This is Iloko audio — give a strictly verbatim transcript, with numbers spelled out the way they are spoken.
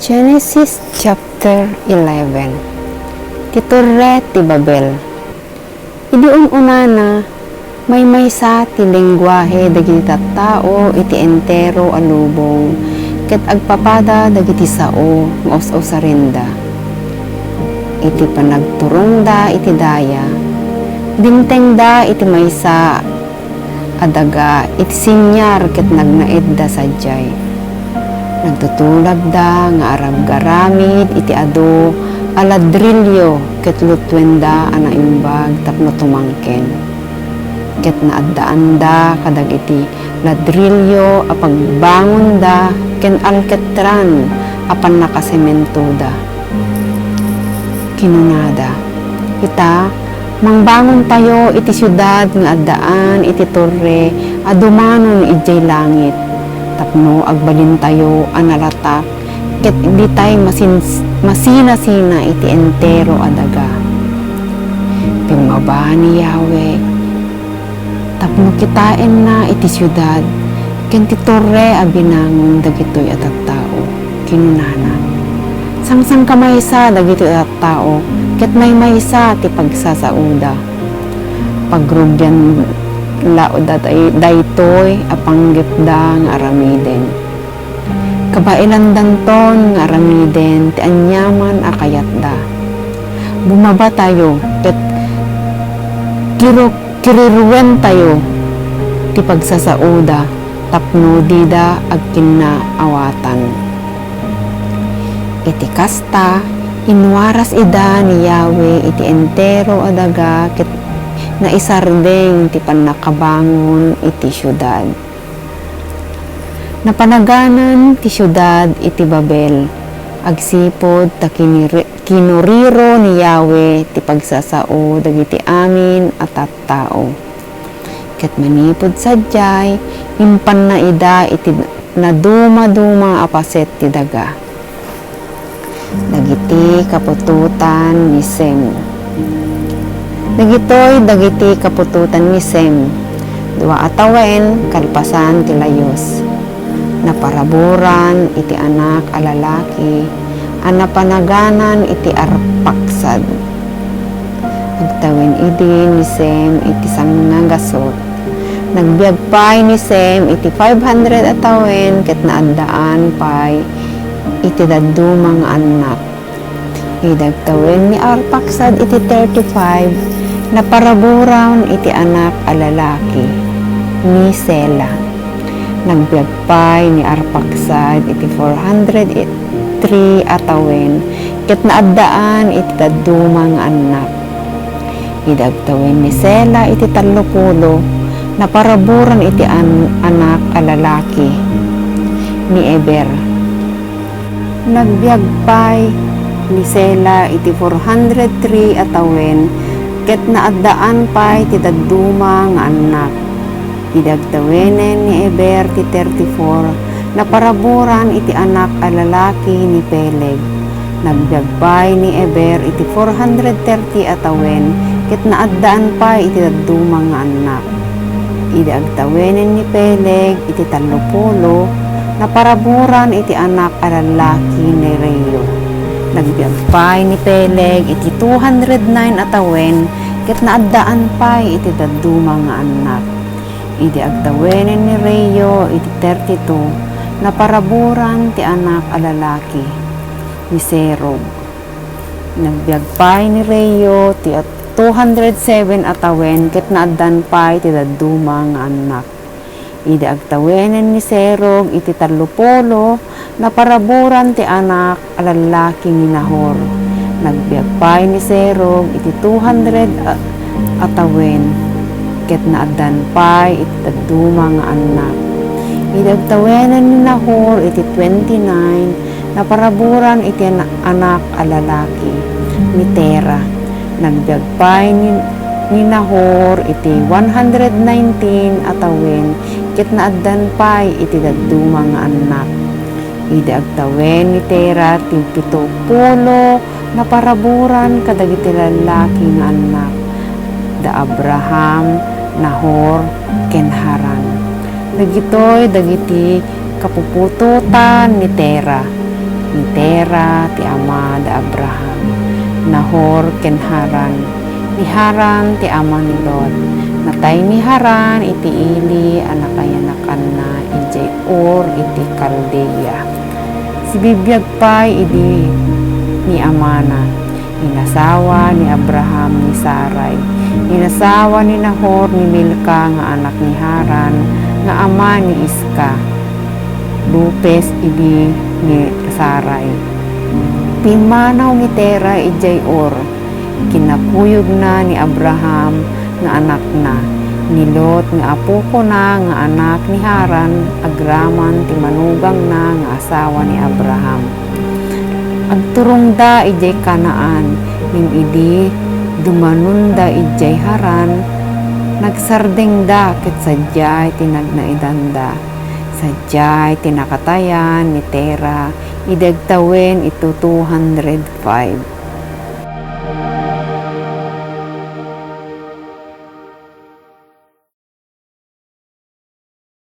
Genesis chapter eleven. Ti Torre ti Babel. Idi un-unana, maymaysa ti lenguahe dagiti tattao iti entero a lubong ket agpapada dagiti sao nga us-usarenda. Iti panagturongda iti daya, dimtengda iti maysa a daga iti senior ket nagnaedda sadiay. Nagtutulagda nga araggaramid iti adu a ladrillo ket lutuenda a naimbag tapno tumangken. Ket naaddaanda kadagiti ladrillo a pagbangonda ken alketran a pannakasementoda. Kinunada, "Ita, mangbangontayo iti siudad nga addaan iti torre a dumanon idiay langit, tapno agbalintayo a nalatak ket ditay masin-, masinasina iti entero a daga." Pimmaba ni Yahweh tapno kitaenna iti siudad ken ti torre a binangon dagitoy a tattao. Kinunana, "Sangsangkamaysa dagitoy a tattao ket maymaysa ti pagsasaoda. Pagrugian laoda day-, daytoy a panggepda nga aramiden. Kabaelandanton nga aramiden ti aniaman a kayatda. Bumabatayo ket kiruk-, kiriruentayo ti pagsasaoda tapno dida agkinnaawatan." Iti kasta, inwaras ida ni Yahweh iti entero a daga ket naisardeng ti pannakabangon iti siudad. Napanaganan ti siudad iti Babel agsipud ta kiniri-, kinuriro ni Yahweh ti pagsasao dagiti amin a tattao. Ket manipud sadiay, impanna ida iti nadumaduma a paset ti daga. Dagiti kaputotan ni Sem. Dagitoy dagiti kaputotan ni Sem, dua a tawen kalpasan ti layus. Naparaburan iti anak a lalaki a napanaganan iti Arpaksad. Agtawen idi ni Sem iti sangagasut. Nagbiag pay ni Sem iti five hundred a tawen ket naaddaan pay iti dadduma nga annak. Idi agtawen ni Arpaksad iti thirty-five, naparaburan iti anak a lalaki, ni Sela. Nagbiag pay ni Arpaksad iti four hundred three a tawen, ket naaddaan iti dadduma nga annak. Idi agtawen ni Sela iti tallopulo, naparaburan iti an-, anak a lalaki, ni Eber. Nagbiag pay ni Sela iti four hundred three a tawen, ket naaddaan pay ti dadduma nga annak. Idi agtawenen ni Eber ti thirty-four, naparaburan iti anak a lalaki ni Peleg. Nagbiag pay ni Eber iti four hundred thirty a tawen, ket naaddaan pay iti dadduma nga annak. Idi agtawenen ni Peleg iti tallopulo, naparaburan iti anak a lalaki ni Reu. Nagbiag pay ni Peleg iti two hundred nine a tawen, ket naaddaan pay iti dadduma nga annak. Idi agtawenen ni Reu iti thirty-two, naparaburan ti anak a lalaki, ni Serug. Nagbiag pay ni Reu ti at-, two hundred seven a tawen ket naaddan pay ti dadduma nga annak. Idi agtawenen ni Serug iti tallopulo, naparaburan ti anak a lallaki ni Nahor. Nagbiag pay ni Serug iti two hundred a, a tawen, ket naaddan pay iti dadduma nga annak. Idi agtawenen ni Nahor iti twenty-nine, naparaburan iti ana-, anak a lalaki, ni Tera. Nagbiag pay ni, ni Nahor iti one hundred nineteen a tawen, ket naaddan pay iti dadduma nga annak. Idi agtawen ni Tera ti pito pulo, naparaburan kadagiti lallaki nga annak, da Abraham, Nahor, ken Haran. Dagitoy dagiti kapuputotan ni Tera. ni Tera ti ama da Abraham, Nahor ken Haran. Ni Haran ti ama ni Lot. Natay ni Haran iti ili a nakayanakanna idiay Ur iti Caldea. Sibibiag pay idi ni amana. Inasawa ni Abraham ni Sarai. Inasawa ni Nahor ni Milca nga anak ni Haran nga ama ni Isca. Lupes idi ni Sarai. Pimmanaw ni Tera idiay Ur. Kinakuyogna ni Abraham nga anakna, ni Lot nga apukona nga anak ni Haran, agraman ti manugangna nga asawa ni Abraham. Agturongda idiay Canaan, ngem idi dumanonda idiay Haran, nagsardengda ket sadiay ti nagnaedanda. Sadiay ti nakatayan ni Tera idi agtawen iti two hundred five.